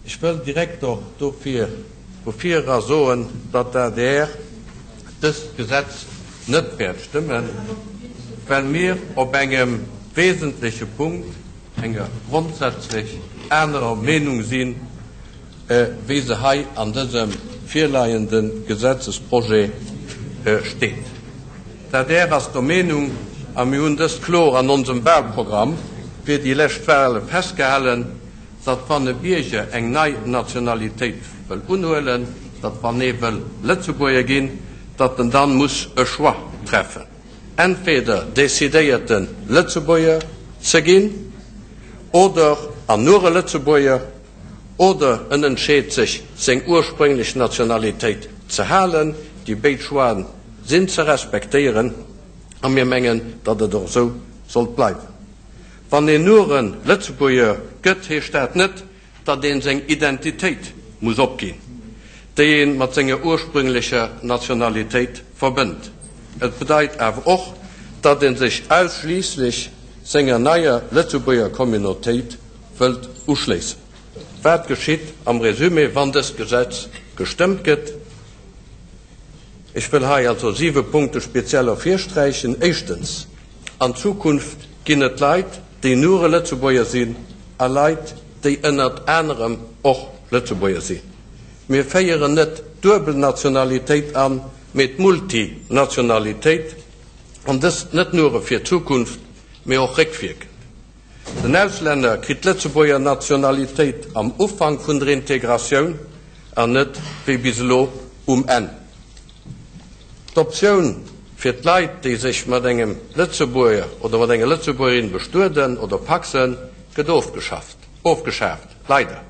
Ech wëll direkt och dofir vu vir era soen, datt d'ADR dëst Gesetz net wäert stëmmen, well mir op engem wesentleche Punkt enger grondsätzlech anerer Meenung sinn, wéi se hei an dësem virleiende Gesetzesprojet steet. D'adr ass der Meenung, a mir hunn dëst kloer an onsem Wahlprogramm fir déi lescht Wahle festgehalen, datt wann e Bierger eng nei Nationalitéit wëll unhuelen, datt wann ee wëll Lëtzebuerger ginn, datt en dann muss e Choix treffen. Entweder decidéiert en Lëtzebuerger ze ginn oder, an nur e Lëtzebuerger, oder en entscheet sech seng ursprénglech Nationalitéit ze halen. Déi béid Choixen sinn ze respektéieren a mir mengen, datt et och esou sollt bleiwen. Wann een nuren Lëtzebuerger gëtt, heescht dat net, datt een seng Identitéit muss opginn, déi ee mat senger ursprünglecher Nationalitéit verbënnt. Et bedeit awer och, datt ee sech ausschliisslech senger neier Lëtzebuerger Communautéit wëllt uschléissen. Wat geschitt am Résumé, wann dëst Gesetz gestëmmt gëtt? Ech wëll hei also siwe Punkte speziell ervirsträichen. Éischtens, An Zukunft ginn et Leit, déi nure Lëtzebuerger sinn, a Leit, déi ënnert anerem och Lëtzebuerger sinn. Mir féieren net d'duebel Nationalitéit an, mee d'Multinationalitéit, an dëst net nure fir d'Zukunft, mee och réckwierkend. Den Auslänner kritt d'Lëtzebuerger Nationalitéit am Ufank vun der Integratioun an net wéi bis elo um Enn. D'Optioun fir d'Leit, déi sech mat engem Lëtzebuerger oder mat enger Lëtzebuergerin bestueden oder pacsen, gëtt ofgeschafft, ofgeschaaft, leider.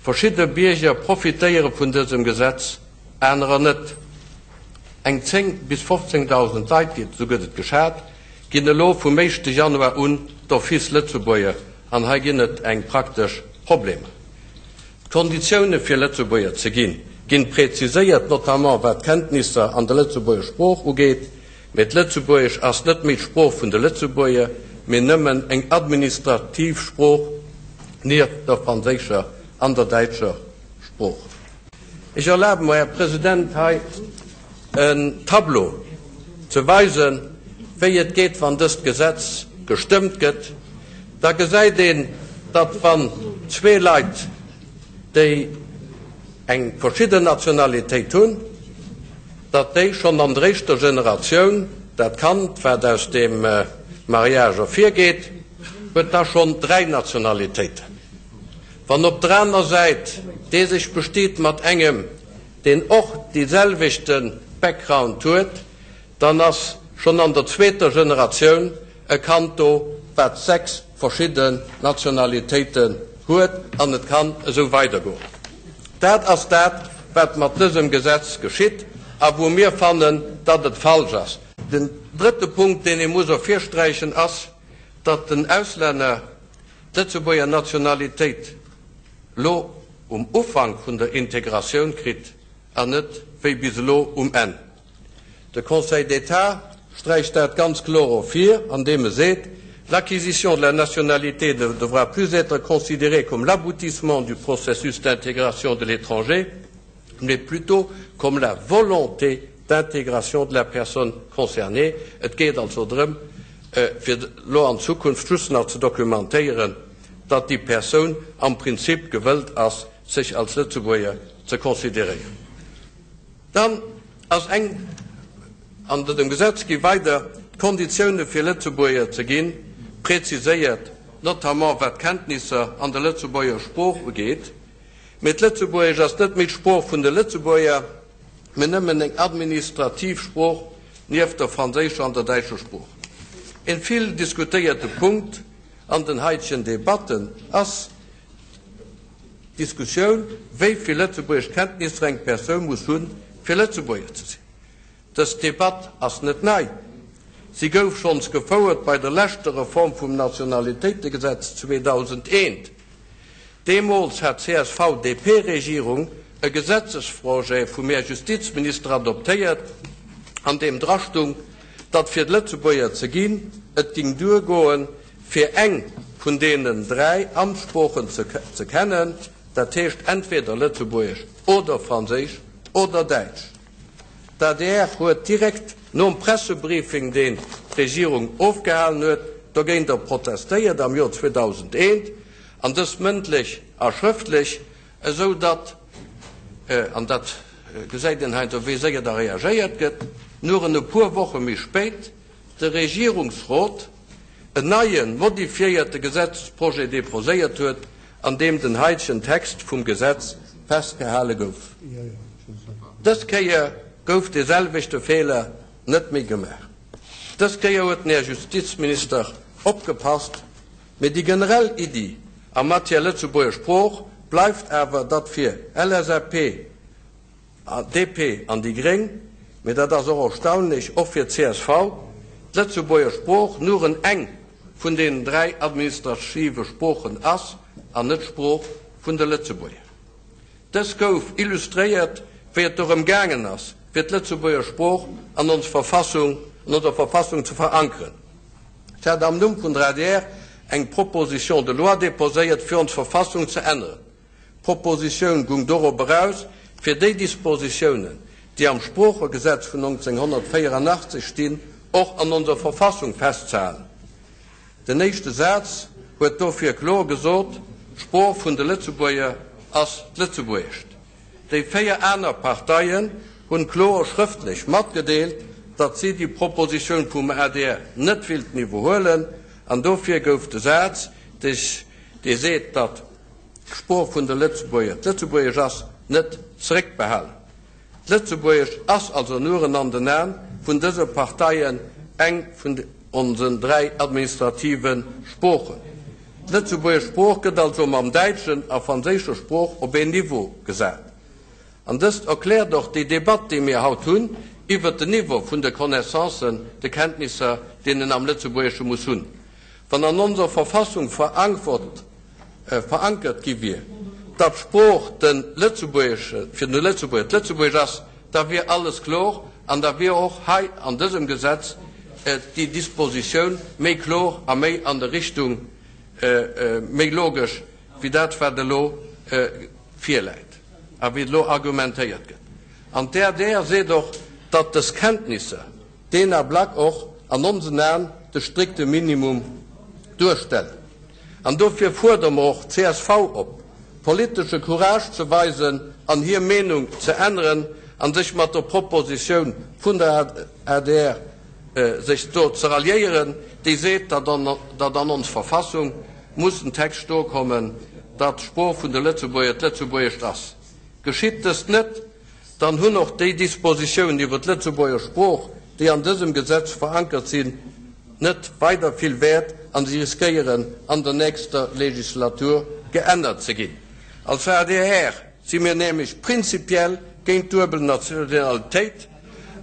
Verschidde Bierger profitéiere vun dësem Gesetz, anerer net. Eng 10 bis 15.000 Leit, esou gëtt et geschat, ginn elo vum éischte Januar un d'office Lëtzebuerger an hei ginn et eng praktesch Problemer. D'Konditioune fir Lëtzebuerger ze ginn, ginn präziséiert, notamment wat d'Kenntnisser an der Lëtzebuerger Sprooch ugeet. Mee d'Lëtzebuergesch ass net méi d'Sprooch vun de Lëtzebuerger, mee nëmmen eng administrativ Sprooch nieft der franséischer an der däitscher Sprooch. Ech erlabe mer, Här President, hei en Tableau ze weisen, wéi et geet, wann dëst Gesetz gestëmmt gëtt. Da gesäit een, datt wann zwee Leit, déi eng verschidden Nationalitéit hunn, datt déi schonn an der éischter Generatioun, dat Kand, wat aus deem Mariage ervirgeet, huet da schonn dräi Nationalitéiten. Wann op der aner Säit dee sech bestiet mat engem, deen och dee selwechte Background huet, dann ass schonn an der zweeter Generatioun e Kand do, wat 6 verschidden Nationalitéiten huet, an et kann esou weidergoen. Dat ass dat, wat mat dësem Gesetz geschitt a wou mir fannen, datt et falsch ass. Den drëtte Punkt, deen ee muss ervirsträichen, ass, datt den Auslänner d'Lëtzebuerger Nationalitéit lo um Ufank vun der Integratioun kritt an net wéi bis elo um Enn. De Conseil d'État sträicht dat ganz kloer ervir, andeem e seet, L'acquisition de la nationalité ne devra plus être considérée comme l'aboutissement du processus d'intégration de l'étranger, mais plutôt comme la volonté d'intégration de la personne concernée. Et geet also drëm, fir elo an Zukunft just nach ze dokumentéieren, datt déi Persoun am Prinzip gewëllt ass, sech als Lëtzebuerger ze consideréieren. Dann ass eng, an dësem Gesetz gi weider d'Konditioune fir Lëtzebuerger ze ginn präziséiert, notamment wat d'Kenntnisser an der Lëtzebuerger Sprooch ugeet. Mee d'Lëtzebuergesch ass net méi d'Sprooch vun de Lëtzebuerger, mee nëmmen eng administrativ Sprooch nieft der franséischer an der däitscher Sprooch. Een vill diskutéierte Punkt an den haitegen Debatten ass d'Diskussioun, wéi vill lëtzebuergesch Kenntnisser eng Persoun muss hunn, fir Lëtzebuerger ze sinn. Dës Debatt ass net nei. Si gouf schonns gefouert bei der leschter Reform vum Nationalitéitegesetz 2001. Deemools hat d'CSV-DP-Regierung e Gesetzesprojet vum Här Justizminister adoptéiert, an deem drastung, datt fir Lëtzebuerger ze ginn, et ging duergoen, fir eng vun deenen dräi Amtssproochen ze kennen. Dat heescht entweder Lëtzebuergesch oder Franséisch oder Däitsch. D'adr huet direkt nom Pressebriefing, deen d'Regierung ofgehalen huet, dogéinter protestéiert am Joer 2001, an dëst mëndlech a schrëftlech, esou datt, an dat gesäit een heiansdo wéi séier da reagéiert gëtt, nuren e puer Woche méi spéit de Regierungsrot en neien, modifiéierte Gesetzesprojet deposéiert huet, an deem den haitegen Text vum Gesetz festgehale gouf. Dës Kéier gouf dee selwechte Feeler net méi gemaach. Dës Kéier huet den Här Justizminister opgepasst. Mee déi generell Iddi a Matière Lëtzebuerger Sprooch bleift awer, datt fir LSAP, DP an déi Gréng, mee dat ass och erstaunlech, och fir csv, d'Lëtzebuerger Sprooch nuren eng vun deenen 3 administrative Sproochen ass an net d'Sprooch vun de Lëtzebuerger. Dës gouf illustréiert, wéi et dorëm gaangen ass, fir d'Lëtzebuerger Sprooch an ons Verfassung, an onser Verfassung ze verankeren. Ech hat am Numm vun der adr eng Proposition de loi déposéiert, fir ons Verfassung ze änneren. D'Propositioun gung dorop eraus, fir déi Dispositiounen, déi am Sproochegesetz vun 1984 stinn, och an onser Verfassung festzehalen. Den éischte Saz huet dofir kloer gesot, D'Sprooch vun de Lëtzebuerger ass d'Lëtzebuergescht. Déi 4 aner Parteien hunn kloer schrëftlech matgedeelt, datt si déi Propositioun vum adr net willten iwwerhuelen, an dofir gouf de Saz, dee seet, datt d'Sprooch vun de Lëtzebuerger d'Lëtzebuergesch ass, net zeréckbehalen. D'Lëtzebuergesch ass also nuren an den Aen vun dëse Parteien eng vun onsen 3 administrative Sproochen. D'lëtzebuergesch Sprooch gëtt also mam däitschen a franséischer Sprooch op een Niveau gesat. An dëst erkläert och déi Debatt, déi mir haut hunn iwwert den Niveau vun de Connaissancen, de Kenntnisser, deen en am Lëtzebuergesche muss hunn. Wann an onser Verfassung verankert gi wier, datt d'Sprooch de Lëtzebuergesche, fir de Lëtzebuerger d'Lëtzebuergesch ass, da wier alles klor an da wier och hei an dësem Gesetz déi Dispositioun méi klor a méi an der Richtung, méi logesch wéi dat, wat elo virläit a wéi et elo argumentéiert gëtt. An d'ADR seet och, datt dës Kenntnisser deen Ablack och an onsen Aen de strikte Minimum duerstellen. An dofir fuerdere mer och d'CSV op, politesche Courage ze weisen an hir Meenung ze änneren a sech mat der Propositioun vun der adr sech do ze ralliéieren, déi seet, datt an ons Verfassung muss en Text stoe kommen, datt d'Sprooch vun de Lëtzebuerger d'Lëtzebuergescht ass. Geschitt dëst net, dann hunn och déi Dispositiounen iwwer d'Lëtzebuerger Sprooch, déi an dësem Gesetz verankert sinn, net weider vill Wäert an si riskéieren an der nächster Legislatur geännert ze ginn. Als adr si mir nämlech prinzipiell géint d'duebel Nationalitéit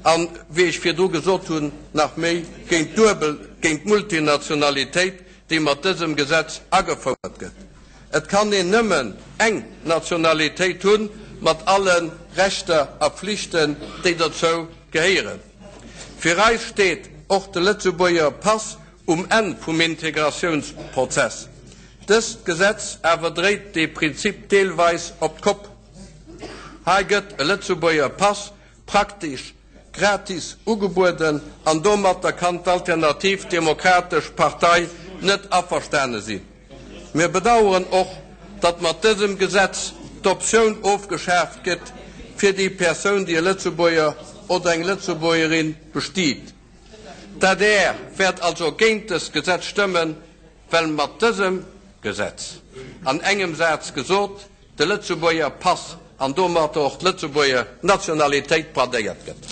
an, wéi ech virdru gesot hunn, nach méi géint d'duebel, géint d'Multinationalitéit, déi mat dësem Gesetz agefouert gëtt. Et kann een nëmmen eng Nationalitéit hunn, mat alle Rechter a Pflichten, déi dozou gehéieren. Fir eis steet och de Lëtzebuerger Pass um Enn vum Integratiounsprozess. Dëst Gesetz awer dréit dee Prinzip deelweis op d'Kopp. Hei gëtt e Lëtzebuerger Pass praktesch gratis ugebueden an domatter kann d'Alternativ Demokratesch Partei net averstane sinn. Mir bedauern och, datt mat dësem Gesetz d'Optioun ofgeschaaft gëtt fir déi Persoun, déi e Lëtzebuerger oder eng Lëtzebuergerin bestiet. D'adr wäert also géint dëst Gesetz stëmmen, well mat dësem Gesetz, an engem Saz gesot, de Lëtzebuerger Pass an domatter och d'Lëtzebuerger Nationalitéit bradéiert gëtt.